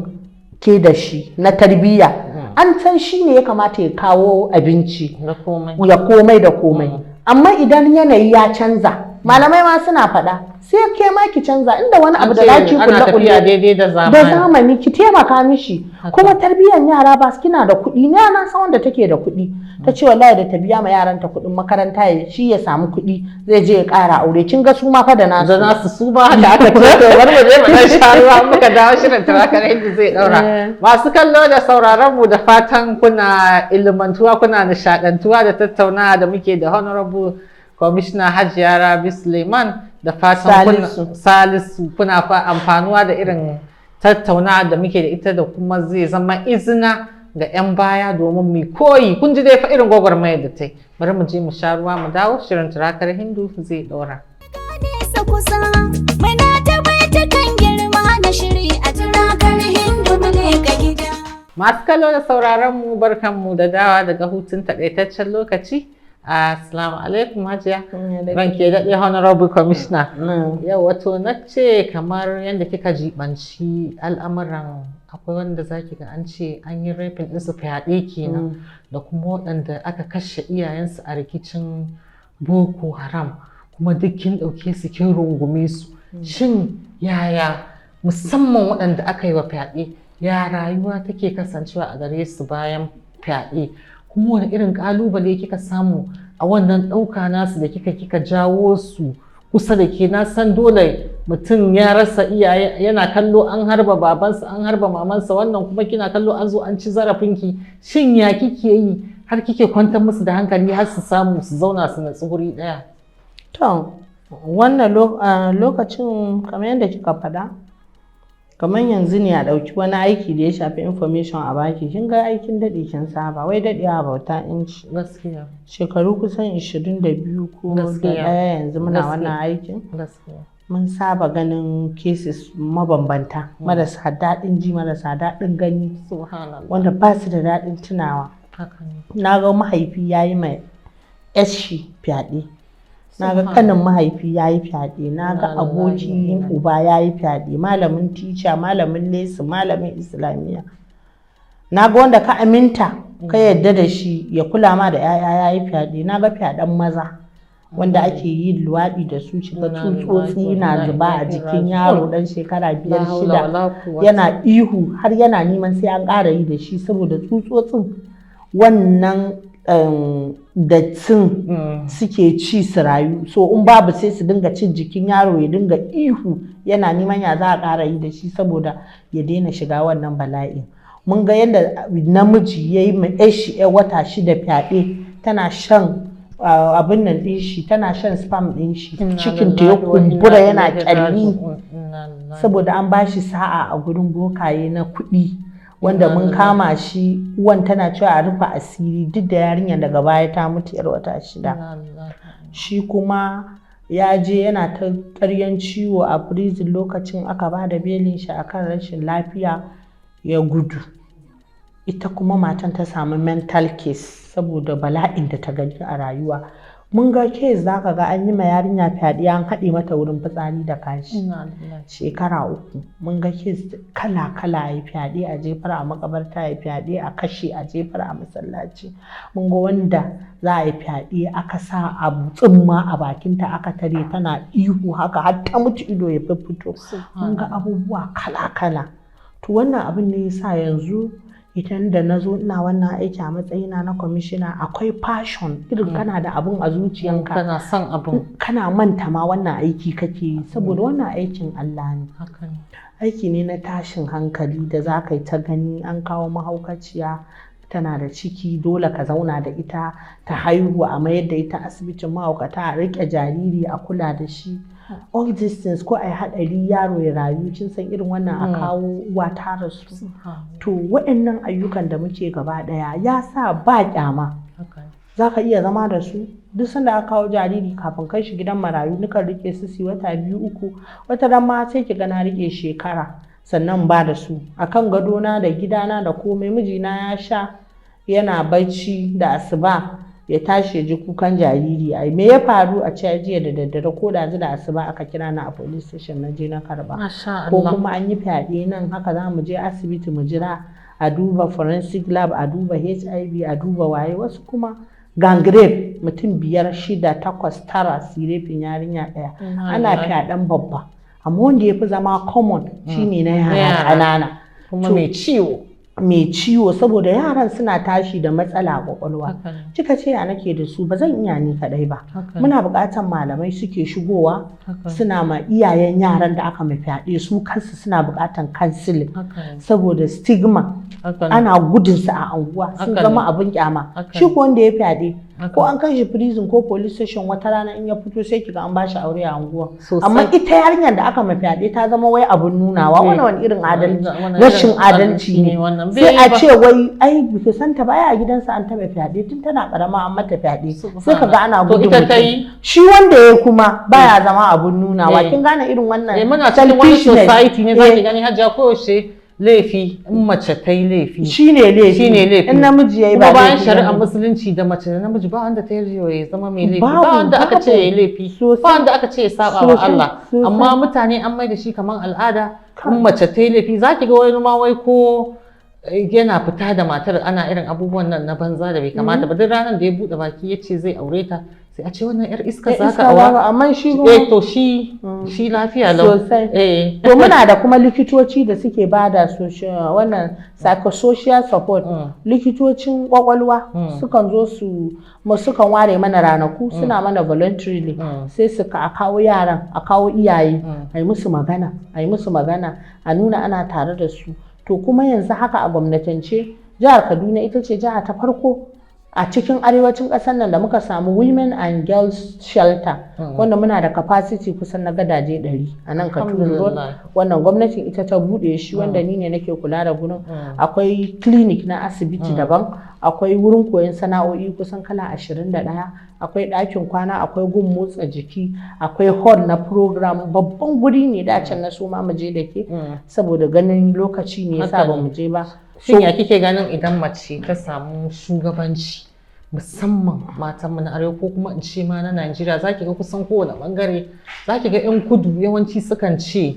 ke da shi na tarbiyya. An san shi ne ya kamata ya kawo abinci, Na komai. ya komai da komai. Amma idan yanayi ya canza, malamai ma suna faɗa, sai ke ma ki canza inda wani abu da za ki Ana kulle tafiya kulle daidai da zamani. Da zamani, ki taimaka mishi. Kuma tarbiyyar yara, ba kina da kuɗi ne, na san wanda take da kuɗi, ta ce wallahi da ta biya ma yaranta kuɗin makaranta, ya shi ya samu kuɗi zai je ya ƙara aure. Kin ga su ma fa da nasu. Da nasu su ma, haka aka ce. To bari mu je mu dan sha ruwa, muka dawo shirin Turakar Hindu zai daura. Masu kallo da sauraron mu, da fatan kuna ilmantuwa, kuna nishadantuwa da tattaunawa da muke da Honorable Commissioner Hajiya Rabi Suleiman, da fatan kuna Salisu. Salisu, kuna fa amfanuwa da irin Tattaunawa da muke da ita da kuma zai zama izina ga 'yan baya domin mu koyi. Kun ji dai fa irin gwagwarmayar da ta yi. Bari mu je mu sha ruwa mu dawo, shirin Turakar Hindu zai ɗora. Nesa kusa muna ta baitukan girma na shiri a Turakar Hindu mu leƙa gida. Masu kallo da sauraron mu, barkanmu da dawowa daga hutun takaitaccen lokaci. Assalamu alaikum, Hajiya. Ranke daɗe, Honorable Commissioner. Yau wato na ce kamar yadda kika jibanci al'amuran, akwai wanda zaki ga an ce an yi raping ɗinsu, fyaɗe kenan, da kuma waɗanda aka kashe iyayensu a rikicin Boko Haram, kuma duk kin ɗauke su kin rungume su. Shin yaya, musamman waɗanda aka yi wa fyaɗe, ya rayuwa take kasancewa a gare su bayan fyaɗe? Kuma wani irin ƙalubale kika samu a wannan ɗauka nasu da kika jawo su kusa da ke? Na san dole mutum ya rasa iyaye, yana kallo an harba babansa, an harba mamansa, wannan kuma kina kallo an zo an ci zarafinki. Shin ya kike yi har kike kwantar musu da hankali har su samu su zauna su natsu guri ɗaya? To, wannan lokacin, kamar yadda kika faɗa, kamar yanzu ne a ɗauki wani aiki da ya shafi information a baki, kin ga aikin daɗe kin saba, wai daɗewa bauta inci. Shekaru kusan 22 ko da ɗaya yanzu muna wannan aikin. Mun saba ganin cases mabambanta, marasa daɗin ji, marasa daɗin gani, wanda ba su da daɗin tunawa. Haka ne. Na ga mahaifi ya yi mai 'yar shi fyaɗe. Na ga kanin mahaifi ya yi fyaɗe, na ga abokin uba ya yi fyaɗe, malamin tica, malamin lesu, malamin islamiyya. Na ga wanda ka aminta, ka yarda da shi ya kula ma da 'ya'ya ya yi fyaɗe. Na ga fyaɗen maza wanda ake yin luwaɗi da su, shiga tsutsotsi na zuba a jikin yaro ɗan shekara 5, 6, yana ihu har yana neman sai an ƙara yi da shi saboda tsutsotsin wannan dattin suke ci su rayu. So in babu, sai su dinga cin jikin yaro, ya dinga ihu yana neman ya za a ƙara yi da shi saboda ya daina shiga wannan bala'in. Mun ga yadda namiji ya yi ma shi 'yar wata 6 fyaɗe, tana shan abin nan ɗin shi, tana shan sperm ɗin shi, cikin ta ya kumbura yana ƙyalli saboda an ba shi sa'a a gurin bokaye na kuɗi, wanda mun kama shi. Uwan tana cewa a rufe asiri, duk da yarinyar daga baya ta mutu, yar wata 6. Shi kuma ya je yana ta ƙaryan ciwo a prison, lokacin aka ba da belin shi akan rashin lafiya, ya gudu. Ita kuma matan ta samu mental case saboda bala'in da ta gani a rayuwa. Mun ga case, za ka ga an yi ma yarinya fyaɗe, an haɗe mata wurin fitsari da kashi shekara 3. Mun ga case kala kala, a yi fyaɗe a jefar a makabarta, a yi fyaɗe a kashe a jefar a masallaci. Mun ga wanda za a yi fyaɗe, aka sa abu tsumma a bakinta aka tare, tana ihu haka har ta mutu, ido ya fito. Mun ga abubuwa kala kala. To, wannan abin ne yasa yanzu idan da na zo ina wannan aiki a matsayina na kwamishina, akwai passion, irin kana da abun a zuciyanka. Kana son abun. Kana manta ma wannan aiki kake yi, saboda wannan aikin Allah ne. Haka ne. Aiki ne na tashin hankali da za ka yi ta gani an kawo mahaukaciya tana da ciki, dole ka zauna da ita ta haihu, a mayar da ita asibitin mahaukata, a riƙe jariri a kula da shi, all these things, ko a yi haɗari yaro ya rayu, kin san irin wannan, a kawo uwa ta rasu. To, waɗannan ayyukan da muke gaba ɗaya ya sa ba ƙyama. Za ka iya zama da su. Duk sanda aka kawo jariri, kafin kai shi gidan marayu, nukan rike su su wata 2, 3, wata ran ma sai ki ga na rike shekara sannan ba da su. Akan gadona da gidana da komai, mijina ya sha yana bacci, da asuba ya tashi ya ji kukan jariri, ai me ya faru? A ce jiya da daddare ko da da asuba aka kira ni a police station, na je na karba. Masha Ko Allah. kuma an yi fyaɗe nan, haka za mu je asibiti mu jira a duba forensic lab, a duba HIV, a duba waye. Wasu kuma gang rape, mutum biyar, shida, takwas, tara su raping yarinya ɗaya. Ana fyaɗen babba, amma wanda ya fi zama common shine na yara Yara. ƙanana. Kuma To, mai ciwo. Mai ciwo, saboda yaran suna tashi da matsala a kwakwalwa. Haka ne. Kika ce ya nake da su, ba zan iya ni kadai ba. Haka ne. Muna buƙatar malamai suke shigowa Haka ne. suna ma iyayen yaran da aka mai fyaɗe, su kansu suna buƙatar counseling Haka ne. saboda stigma. Haka ne. Ana gudunsa a anguwa, sun Haka zama ne. abin kyama. Haka Shi ne. ko wanda ya fyaɗe, Haka ko ne. an kai shi prison ko police station, wata rana in ya fito sai kiga an bashi aure a anguwa. Sosai. Amma ita yarinyar da aka ma fyaɗe ta zama wai abun nunawa. Wannan wani irin adalci, Wannan rashin irin adalci ne. wannan. Sai Bai a ba. ce wai ai biki santa ba, ai a gidansa an taɓa fyaɗe, tun tana karama an mata fyaɗe. Sai kaga ana To gudun ita ta mutum. yi? Shi wanda ya kuma baya zama abun nunawa. Kin gane irin wannan Eh, muna cikin wani selfishness. society ne, zaki gani Hajiya, koyaushe laifi in mace ta yi laifi shine laifi. Shine laifi. In namiji yayi Kuma ba bayan laifi shari'ar bane. musulunci, da mace da namiji ba wanda ta yarje ya zama mai laifi, Babu, ba wanda aka ce babu. ya yi laifi, Sosai. ba wanda aka ce ya saba wa Sosai, Allah. sosai. Amma mutane an mai da shi kamar al'ada, in mace ta yi laifi zaki ga wani ma wai ko yana fita da matar ana irin abubuwan nan na banza da bai kamata ba, duk ranar da ya bude baki ya ce zai aure ta, sai a ce wannan yar iska Eh, za iska ka aura. ba, amma shi kuma Eh, to shi lafiya lau. Sosai. Eh. To muna da kuma likitoci da suke bada social, wannan psychosocial support. Likitocin kwakwalwa sukan zo su mu sukan ware mana ranaku, suna mana voluntarily. Sai su a kawo yaran, a kawo iyaye, a yi musu magana, a yi musu magana, a nuna ana tare da su. To kuma yanzu haka a gwamnatance, jihar Kaduna ita ce jiha ta farko a cikin arewacin ƙasar nan da muka samu women and girls shelter, wanda muna da capacity kusan na gadaje 100 a nan Kaduna Road. Alhamdulillah. Wannan gwamnatin ita ta buɗe shi, wanda ni ne nake kula da gurin. Akwai clinic na asibiti daban, akwai wurin koyon sana'o'i kusan kala 21, akwai ɗakin kwana, akwai gun motsa jiki, akwai hall na program. Babban guri ne. Da can na so ma mu je da ke, saboda ganin lokaci ne yasa Haka ba ne. mu je ba. Shin ya kike ganin idan mace ta samu shugabanci, musamman matanmu na arewa ko kuma in ce ma na Najeriya, za ki ga kusan kowane bangare za ki ga 'yan kudu yawanci sukan ce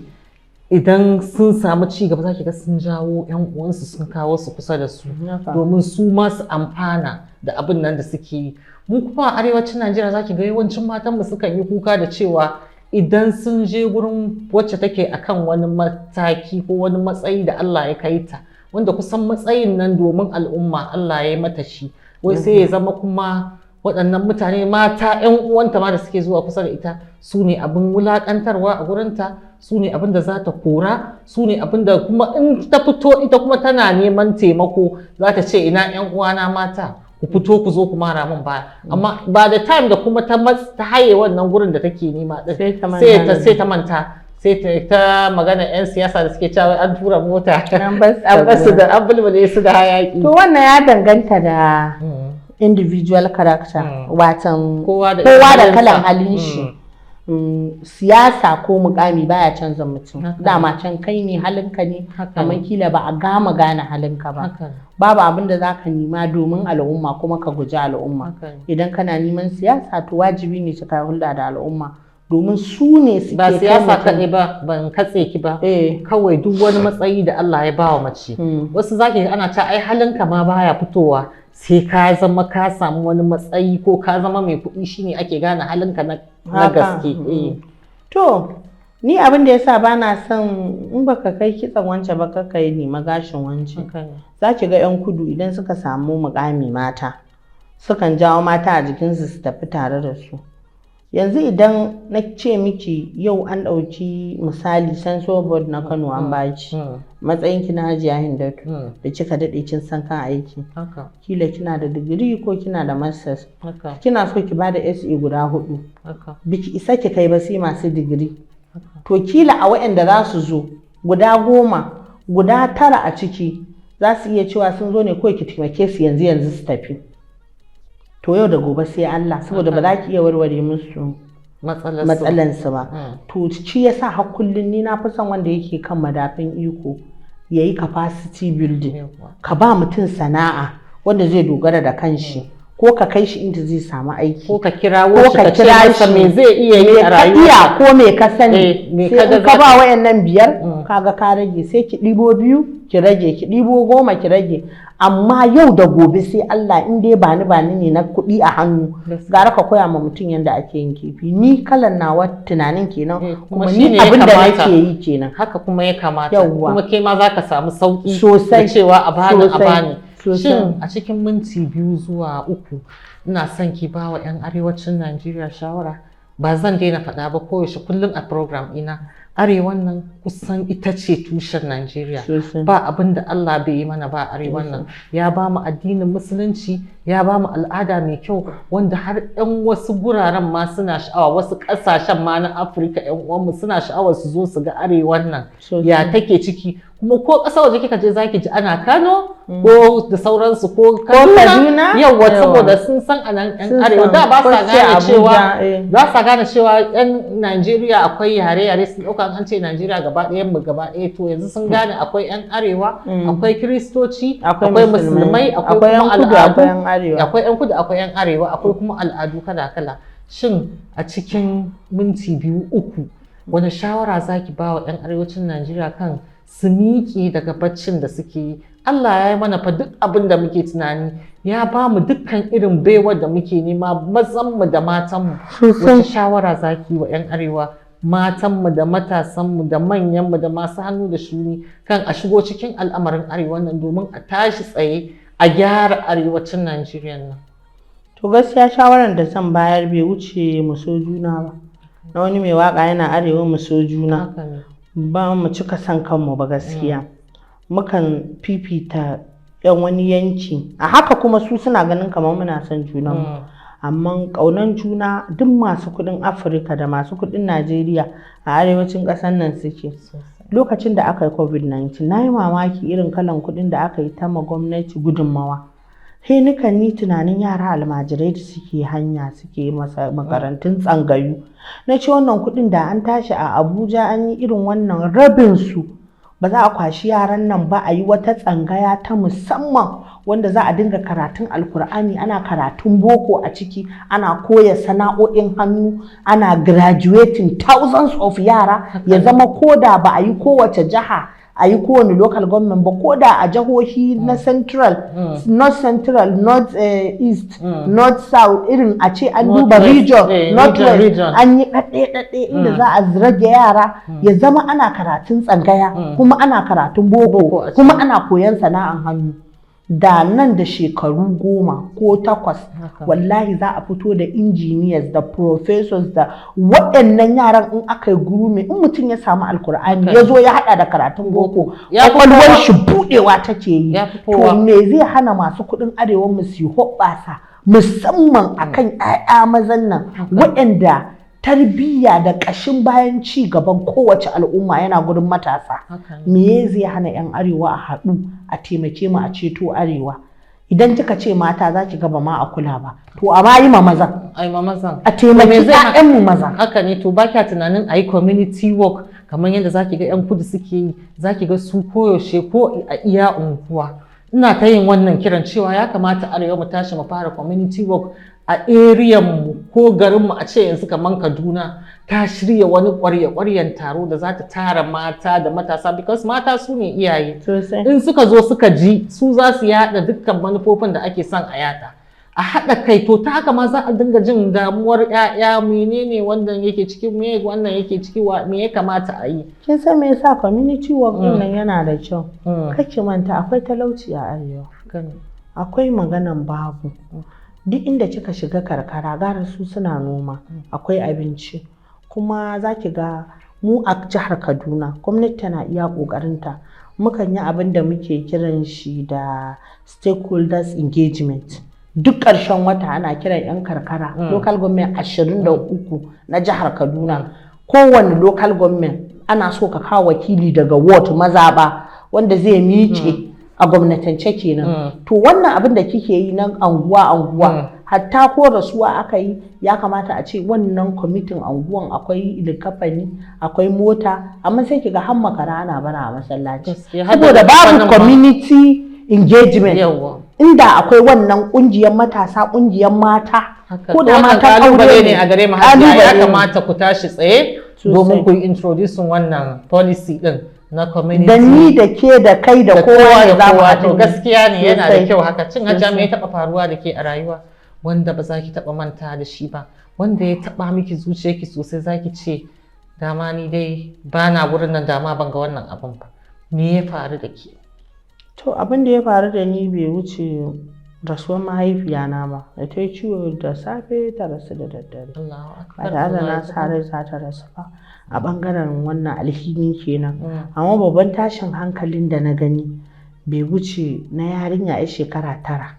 idan sun samu ci gaba za ki ga sun jawo 'yan uwansu, sun kawo su kusa da su domin su ma su amfana da abin nan da suke yi. Mu kuma a arewacin Najeriya za ki ga yawancin matanmu sukan yi kuka da cewa idan sun je gurin wacce take akan wani mataki ko wani matsayi da Allah ya kai ta, wanda kusan matsayin nan domin al'umma Allah ya yi mata shi, wai sai ya zama kuma waɗannan mutane mata 'yan uwanta ma da suke zuwa kusa da ita su ne abin wulaƙantarwa a gurinta, su ne abin da za ta kora, su ne abin da kuma in ta fito ita kuma tana neman taimako za ta ce ina 'yan uwana mata, ku fito ku zo ku mara min baya. Amma ba da time da kuma ta haye wannan gurin da take nema din, Sai ta manta sai ta da sai ta manta, sai ta magana 'yan siyasa da suke cewa an tura mota An bar su da an basu ruwa. da an bulbule su da hayaki. To wannan ya danganta da individual character, watan Kowa da kowa da halinsa. kalan halin shi. Siyasa ko mukami baya canza mutum. Haka ne. Dama can kai ne, halinka ne. Haka Amma ne. kila ba a gama gane halinka ba. Haka ne. Babu abin da zaka nema domin al'umma kuma ka guji al'umma. Haka ne. Idan kana neman siyasa, to wajibi ne ka hulɗa da al'umma, domin su ne suke Ba kai siyasa mutum- kaɗai ba, ban katse ki ba. Eh. Kawai duk wani matsayi da Allah ya bawa mace, wasu zaki ga ana ta ai halinka ma baya fitowa sai ka zama ka samu wani matsayi ko ka zama mai kuɗi, shine ake gane halinka na Haka. gaske. Eh. To, ni abin da yasa bana son in baka kai kitson wance ba ka kai nema gashin wance. Haka ne. Za ki ga 'yan kudu idan suka samu mukami mata, sukan jawo mata a jikinsu su tafi tare da su. Yanzu idan na ce miki yau an ɗauki misali Censor Board na Kano an baki, matsayinki na Hajiya Hindatu da kika daɗe kin san kan aiki. Haka. Kila kina da digiri ko kina da masters. Haka. Kina so ki bada SA guda hudu. Haka. Biki isa ki kai ba sai masu digiri. To kila a waɗanda za su zo guda 10, guda 9 a ciki za su iya cewa sun zo ne kawai ki taimake su yanzu yanzu su tafi. To yau da gobe sai Allah, saboda ba za ki iya warware musu Matsalar su. matsalansu ba. To shi yasa har kullum ni na fi son wanda yake kan madafin iko ya yi capacity building. Yawwa. Ka ba mutum sana'a wanda zai dogara da kanshi, ko ka kai shi inda zai samu aiki. Ko ka kirawo Ko shi ka ka ce kira masa shi. me zai iya yi Me a ka rayuwa. iya ko me ka sani. Eh, me Sai ka ga in ka za ba ka- wayannan 5, kaga ka rage, sai ki ɗibo 2 ki rage, ki ɗibo 10 ki rage. Amma yau da gobe sai Allah, in dai bani bani ne na kuɗi a hannu, Gaskiya. gara ka koya ma mutum yadda ake yin kifi. Ni kalan nawa tunanin kenan, Eh, kuma kuma shine ni ya abin da kamata. nake yi kenan. Haka kuma ya kamata. Yawwa. Kuma ke ma za ka samu sauki Sosai. da cewa a bani a Sosai. bani. Sosai. Shin a cikin minti 2 zuwa 3 ina son ki ba wa 'yan arewacin Najeriya shawara. Ba zan daina faɗa ba koyaushe kullum a program ina, Arewan nan kusan ita ce tushen Najeriya. Sosai. Ba abin da Allah bai yi mana ba a arewan nan. Ya ba mu addinin musulunci, ya ba mu al'ada mai kyau wanda har 'yan wasu guraren ma suna sha'awa, wasu ƙasashen ma na Afirka 'yan uwanmu suna sha'awar su zo su ga arewan nan. Sosai. Ya take ciki, kuma ko ƙasa waje kika je zaki ji ana Kano ko da sauransu ko Kaduna? Yawwa, Yawwa. saboda sun san anan 'yan Sun arewa san. da ba Ko sa su ce gane cewa Abuja, eh. za sa gane cewa 'yan Najeriya akwai yare-yare, sun ɗauka an ce Najeriya gaba ɗayan mu gaba ɗaya. To yanzu sun gane akwai 'yan arewa, akwai kiristoci, Akwai akwai musulmai, akwai akwai kuma 'yan kudu, al'adu, akwai 'yan arewa. Akwai 'yan kudu, akwai 'yan arewa, akwai kuma al'adu kala-kala. Shin a cikin minti 2, 3, wani shawara zaki ba wa 'yan arewacin Najeriya kan su miƙe daga baccin da suke yi? Allah ya yi mana fa duk abin da muke tunani, ya ba mu dukkan irin baiwar da muke nema, mazanmu da matanmu. Sosai. Wace shawara zaki yi wa 'yan arewa, matanmu da matasanmu da manyanmu da masu hannu da shuni, kan a shigo cikin al'amarin arewa nan domin a tashi tsaye a gyara arewacin Najeriya nan? To gaskiya shawarar da zan bayar bai wuce mu so juna ba. Na wani mai waka yana arewa mu so juna. Haka ne. Ba mu cika son kanmu ba gaskiya. Mukan fifita yan wani yanki. A haka kuma su suna ganin kamar muna son junanmu. Amma ƙaunan juna, duk masu kuɗin Afirka da masu kuɗin Najeriya a arewacin ƙasar nan suke. Lokacin da aka yi COVID-19, na yi mamaki irin kalan kuɗin da aka yi ta ma gwamnati gudunmawa. Sai nikan yi tunanin yara almajirai da suke hanya suke masa makarantun tsangayu. Na ce wannan kuɗin da an tashi a Abuja an yi irin wannan rabin su, ba za a kwashi yaran nan ba a yi wata tsangaya ta musamman wanda za a dinga karatun alkur'ani, ana karatun boko a ciki, ana koya sana'o'in hannu, ana graduating thousands of yara, ya zama koda ba a yi kowace jiha, a yi kowane local government ba, koda a jihohi na central, north central, north east, north south, irin a ce an North duba west, region, north region, west, region. an yi ɗaɗɗe-ɗaɗɗe inda za a rage yara, ya zama ana karatun tsangaya kuma ana karatun Boko boko a kuma ana koyan sana'an hannu, da nan da shekaru 10 ko 8, wallahi za a fito da engineers da professors da waɗannan yaran in aka yi grooming. In mutum ya samu alkur'ani ya zo ya haɗa da karatun boko, Ya fi kwakwalwar kowa. shi buɗewa take yi. Ya fi kowa. To me zai hana masu kuɗin arewa mu su yi hoɓɓasa musamman akan 'ya'ya mazan nan, waɗanda tarbiyya da ƙashin bayan ci gaban kowace al'umma yana gurin matasa? Haka ne. Me zai hana 'yan arewa a haɗu a taimake mu a ceto arewa? Idan kika ce mata za ki ga ba ma a kula ba, to a ma yi ma mazan. Ai ma mazan. A To me taimaki zai hana- 'ya'yanmu maza. Haka ne. To ba kya tunanin a yi community work kamar yadda zaki ga 'yan kudu suke yi? Zaki ga su koyaushe ko a iya unguwa. Ina ta yin wannan kiran cewa ya kamata arewa mu tashi mu fara community work a area mu ko garin mu. A ce yanzu kamar Kaduna ta shirya wani ƙwarya-ƙwaryan taro da za ta tara mata da matasa, because mata su ne iyaye. Sosai. In suka zo suka ji, su za su yada dukkan manufofin da ake son a yada, a haɗa kai. To ta haka ma za a dinga jin damuwar 'ya'ya, menene wannan yake ciki, me wannan yake ciki, me ya kamata a yi. Kin san me yasa community work din nan yana da kyau? Mm. Kake manta akwai talauci a arewa, akwai maganan babu. Duk inda kika shiga karkara, gara su suna noma, akwai abinci. Kuma za ki ga mu a jihar Kaduna gwamnati tana iya ƙoƙarinta. Mukan yi abin da muke kiran shi da stakeholders engagement. Duk ƙarshen wata ana kiran 'yan karkara, local government 23 na jihar Kaduna. Kowane local government ana so ka kawo wakili daga ward mazaɓa wanda zai miƙe a gwamnatance kenan. To wannan abin da kike yi na anguwa anguwa, hatta ko rasuwa aka yi, ya kamata a ce wannan kwamitin anguwan akwai likafani, akwai mota, amma sai kiga har makara ana bara a masallaci Gaskiya, har da saboda likafanin babu ma. community engagement. Yawwa. Inda akwai wannan kungiyar matasa, kungiyar mata, Haka. ko da Wannan matan kalubale aure ne a gare mu, Hajiya. Ya Kalubale ne. kamata ku tashi tsaye Sosai. domin ku yi introducing wannan policy din na community. Da ni da ke da kai da Da kowa kowa ne da za mu kowa. haɗu To mu. gaskiya ne, yana da Sosai. kyau haka. Cin Hajiya, me ya Sosai. taba faruwa da ke a rayuwa wanda ba za ki taba manta da shi ba, wanda ya taba miki zuciyarki sosai, za ki ce dama ni dai ba na wurin nan, dama ban ga wannan abun ba? Me ya faru da ke? To abin da ya faru da ni bai wuce Rasuwar mahaifiyana ma da ta yi ciwo da safe ta rasu da daddare. Allahu Ba akbar. tare da na Allah ya sa rai za ta rasu ba. A ɓangaren wannan alhini kenan. Mm. Amma babban tashin hankalin da na gani bai wuce na yarinya 'yar shekara 9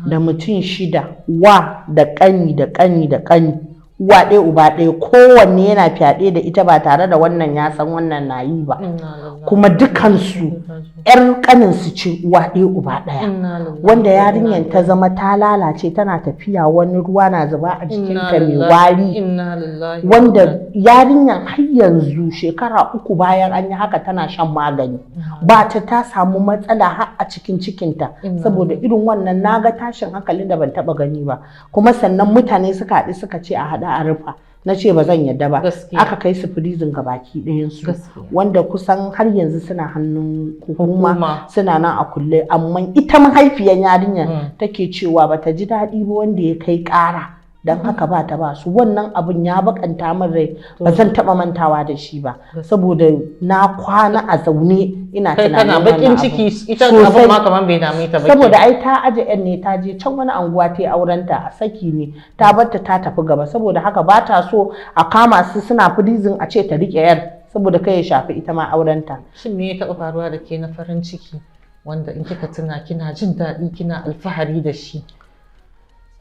da mutum 6, wa da ƙani da ƙani da ƙani, uwa ɗaya uba ɗaya, kowanne yana fyaɗe da ita ba tare da wannan ya san wannan na yi ba. Inna lillahi Kuma dukansu 'yar ƙaninsu ce, uwa ɗaya uba ɗaya. Inna lillahi Wanda wa inna yarinyar ta zama ta lalace, tana tafiya wani ruwa na zuba a Inna jikinta mai lillahi- wari. Inna lillahi wa Wanda inna yarinyar har yanzu shekara 3 bayan an yi haka tana shan magani. Ba ta ta samu matsala har a cikin cikinta saboda irin wannan. Na ga tashin hankalin da ban taba gani ba. Kuma sannan mutane suka haɗu suka ce a haɗu a rufa, na ce ba zan yadda ba. Gaskiya. Aka kai su prison baki ɗayansu, Gaskiya. wanda kusan har yanzu suna hannun Hukuma. hukuma, suna nan a kulle. Amma ita mahaifiyar yarinyar take cewa bata ji daɗi ba wanda ya kai ƙara, don haka ba ta ba su. Wannan abun ya bakanta min rai, ba zan taɓa mantawa da shi ba, saboda na kwana a zaune ina Kai tunanin kana bakin wannan ciki, abun. ita Sosai. abin ma kaman bai dame ta ba Saboda kenan. ai ta aje yan ne, ta je can wani anguwa ta yi aurenta, a saki ne, ta barta ta tafi gaba. Saboda haka ba ta so a kama su suna prison, a ce ta riƙe yar, saboda kai ya shafi ita ma aurenta. Shin me ya taɓa faruwa da ke na farin ciki wanda in kika tuna kina jin daɗi, kina alfahari da shi?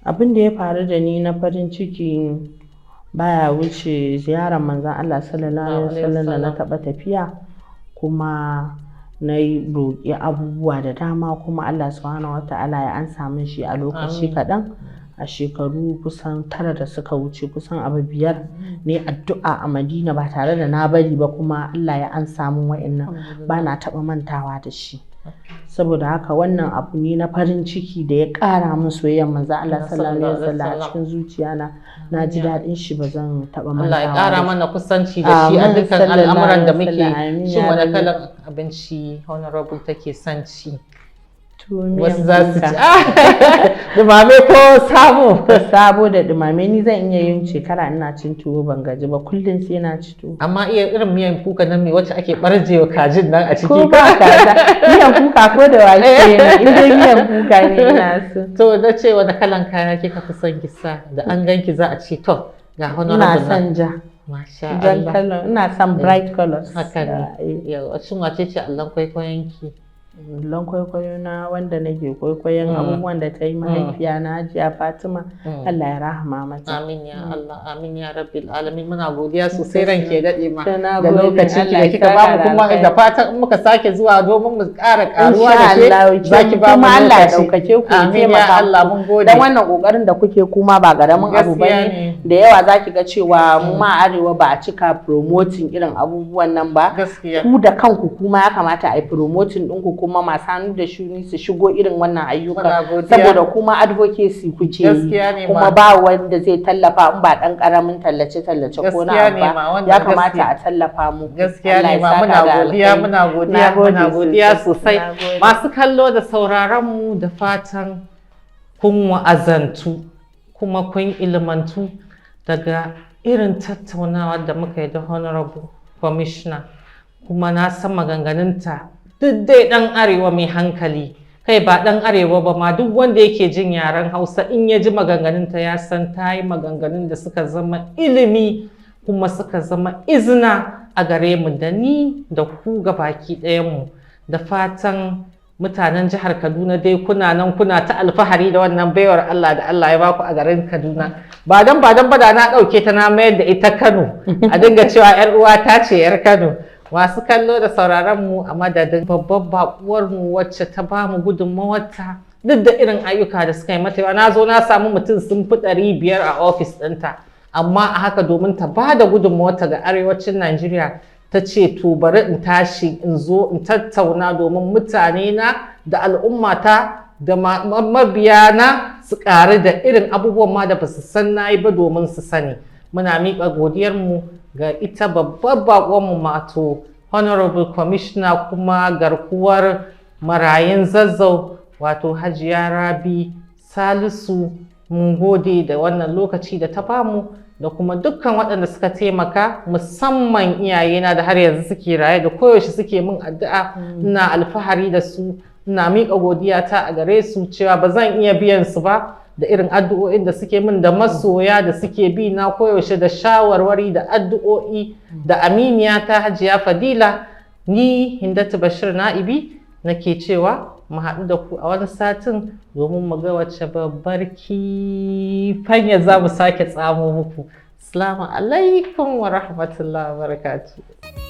Abin da ya faru da ni na farin ciki baya wuce ziyarar Manzon Allah sallallahu alaihi wasallam da na taɓa tafiya, kuma na yi roƙi abubuwa da dama, kuma Allah subhanahu wata'ala ya ansa min shi a lokaci Amin. kaɗan. A shekaru kusan 9 da suka wuce, kusan abu 5 ne addu'a a Madina ba tare da na bari ba, kuma Allah ya ansa min wa'annan, ba na taɓa mantawa da shi. Saboda haka wannan abu ne na farin ciki da ya ƙara min soyayyar Manzon Allah sallallahu alaihi wasallam a cikin zuciya na. Na ji daɗin shi, ba zan taɓa mantawa Allah ya da ƙara shi. mana kusanci da shi a Amin, dukkan sallallahu al'amuran da alaihi muke. wasallam. Amin, Shin ya wani rabbi. kalan abinci Honorable take son ci? Tuwo miyan Wasu za su kuka. ci dumame ko sabo? Sabo da ɗumame. Ni zan iya yin shekara ina cin tuwo ban gaji ba, kullum sai na ci tuwo. Amma iya irin miyan kuka nan mai wacce ake barjewa kajin nan a ciki? Ko ba kaza, miyan kuka ko da wake ne, in dai miyan kuka ne ina so. To, na ce wani kalan kaya kika fi son ki sa da an ganki za a ce to ga Ina Honorable nan? son ja. Masha Jan Allah. color, ina son bright colors. Haka ne. Yau, shin wace ce allon kwaikwayon ki? Allon kwaikwayo na wanda nake kwaikwayon abubuwan da ta yi, mahaifiya na Hajiya Fatima, Allah ya rahama mata. Amin ya Allah, amin ya rabbil alamin. Muna godiya sosai, ranke ya daɗe ma To, na da gode. lokacin ki Allah da ya kika saka ba mu, da kuma alkhairi. da fatan in muka sake zuwa domin mu ƙara ƙaruwa Insha da Allah, ke, zaki ba mu kuma Allah ya lokaci. ɗaukake ku, ya Amin ya taimaka Allah, muku. mun gode. Dan wannan kokarin da kuke kuma ba ƙaramin abu Gaskiya bane. ne. Da yawa zaki ga cewa mu ma arewa ba a cika promoting irin abubuwan nan ba. Gaskiya. Ku da kanku kuma ya kamata a yi promoting ɗinku, kuma masu hannu da shuni su shigo irin wannan Muna ayyuka, godiya. saboda kuma advocacy kuke yi. Gaskiya ne ma. Kuma ba wanda zai tallafa in ba ɗan ƙaramin tallace-tallace ko na Gaskiya abu ne ba. ma, wannan Ya kamata gaskiya. a tallafa muku. Gaskiya Allah ne ya ma, saka muna da godiya, alkhairi. muna godiya, Na gode muna godiya sosai. Na gode. Masu kallo da sauraron mu, da fatan kun wa'azantu kuma kun ilmantu daga irin tattaunawa da muka yi da Honorable Commissioner. Kuma na san maganganunta duk dai ɗan arewa mai hankali, kai ba ɗan arewa ba ma, duk wanda yake jin yaren Hausa, in ya ji maganganunta ya san ta yi maganganun da suka zama ilimi kuma suka zama izina a gare mu, da ni da ku ga baki ɗayanmu. Da fatan mutanen jihar Kaduna dai kuna nan kuna ta alfahari da wannan baiwar Allah da Allah ya baku a garin Kaduna. Ba dan ba da na ɗauke ta na mayar da ita Kano, a dinga cewa yar uwa ta ce yar Kano. Masu kallo da sauraron mu, a madadin babbar bakuwar mu wacce ta bamu gudunmawarta duk da irin ayyuka da suka yi mata yawa, na zo na samu mutum sun fi 500 a ofis ɗinta, amma a haka domin ta ba da gudunmawarta ga arewacin Najeriya ta ce to bari in tashi in zo in tattauna domin mutane na da al'ummata da mabiyana su ƙaru da irin abubuwan ma da ba su san na yi ba domin su sani. Muna miƙa godiyarmu ga ita babbar baƙonmu, mato Honorable Commissioner kuma garkuwar marayun Zazzau, wato Hajiya Rabi Salisu. Mun gode da wannan lokaci da ta bamu, da kuma dukkan waɗanda suka taimaka, musamman iyayena da har yanzu suke raye da koyaushe suke min addu'a. Ina alfahari da su. Ina miƙa godiyata a gare su cewa ba zan iya biyan su ba da irin addu'o'in da suke min, da masoya da suke bi na koyaushe, da shawarwari da addu'o'i, da aminiya ta Hajiya Fadila. Ni Hindatu Bashir Na'ibi nake cewa mu haɗu da ku a wani satin domin mu ga wace babbar kifanya za mu sake tsamo muku. Assalamu alaikum wa rahmatullahi wa barakatuh.